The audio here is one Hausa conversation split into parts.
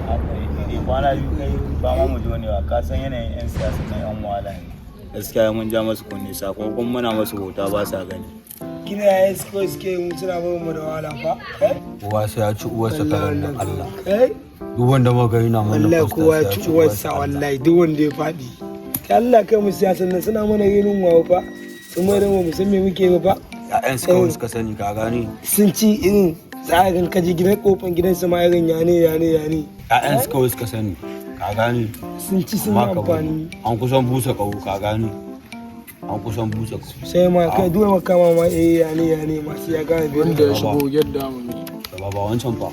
Haka ne dai, kwana biyu kai ba ma mu ji wani ba. Ka san yanayin 'yan siyasa na 'yan wahala ne gaskiya. Mun ja masu kunne, sakamakon muna masu bauta ba sa gani. Kina yayin su kawai suke mu suna barin mu da wahala fa. Kowa sai ya ci uwarsa karan da Allah. Kai. Duk wanda muka yi na mana Wallahi poster kowa ya sai ci uwarsa, wallahi duk wanda ya faɗi. Kai, Allah kai mu. Siyasan nan suna mana renin wawa fa. Sun mai da mu san me muke ba fa. Ya'yan su kawai suka sani, ka gane? Sun ci irin tsarin kaji gidan kofan gidan su ma irin yane yane yane. Ya'yan su kawai suka sani, ka gane? Sun ci, sun yi Amma ka bari. amfani. An kusan busa ƙaho, ka gane? An kusan busa ƙaho. Sai ma kai duk makama ma eh yane yane masu ya gane bai. Wanda ya shigo yadda mu ne. Da ba wancan fa.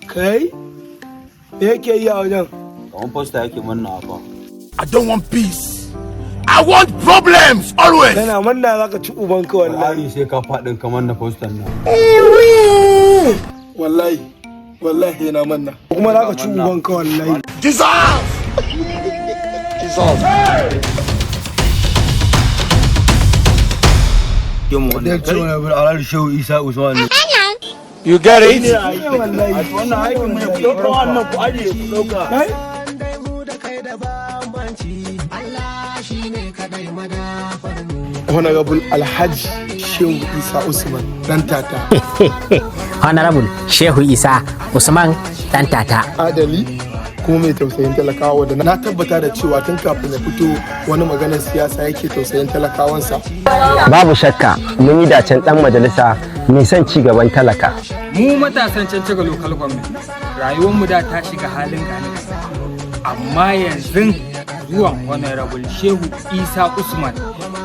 Kai, me yake yi a wajen? Kamar poster yake manna fa. I don't want peace. I want problems always. Kana manna zaka ci ubanka wallahi. Wallahi sai ka faɗin kamar na poster nan. Wallahi, wallahi yana manna. Kuma zaka ci ubanka wallahi. Jesus! Jesus. Alhaji Shehu Isa Usman ne. You get it? Wallahi. Wannan aikin mu ne, ku ɗauka wannan, ku ajiye, ku ɗauka. Kai. Honorable Alhaji Shehu Isa Usman Dan Tata. Honorable Shehu Isa Usman Dan Tata. Adali kuma mai tausayin talakawa da na tabbata da cewa tun kafin ya fito wani maganar siyasa yake tausayin talakawansa. Babu shakka mun yi dacen dan majalisa mai son ci gaban talaka. Mu matasan Cancaga Local Government, rayuwarmu da ta shiga halin gani, amma yanzu zuwan Honorable Shehu Isa Usman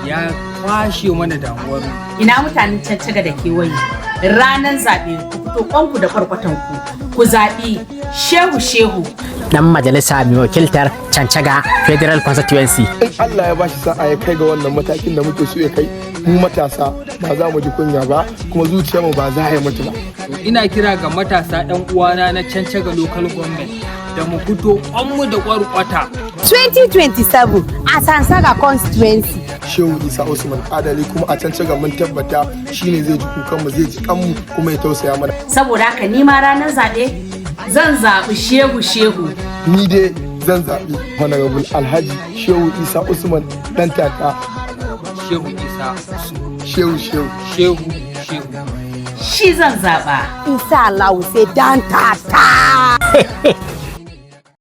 ya kwashe mana damuwar mu. Ina mutanen Cancaga da kewaye, ranar zaɓe ku fito kwanku da kwarkwatanku, ku zaɓi Shehu Shehu. Dan majalisa mai wakiltar Cancaga Federal Constituency. In Allah ya bashi sa'a ya kai ga wannan matakin da muke so ya kai, mu matasa ba za mu ji kunya ba, kuma zuciyarmu ba za a yi mutu ba. To, ina kira ga matasa ɗan uwana na Cancaga Local Government da mu fito kwanmu da kwarkwata. 2027 a Chanchaga constituency. Shehu Isa Usman adali, kuma a can mun tabbata shine zai ji kukanmu, zai ji kanmu, kuma ya tausaya mana. Saboda haka ni ma ranar zaɓe zan zaɓi Shehu Shehu. Ni dai zan zaɓi Honorable Alhaji Shehu Isa Usman Dan Tata. Shehu Isa Usman. Shehu Shehu. Shehu Shehu. Shi zan zaɓa. Insha Allah sai Dan Tata.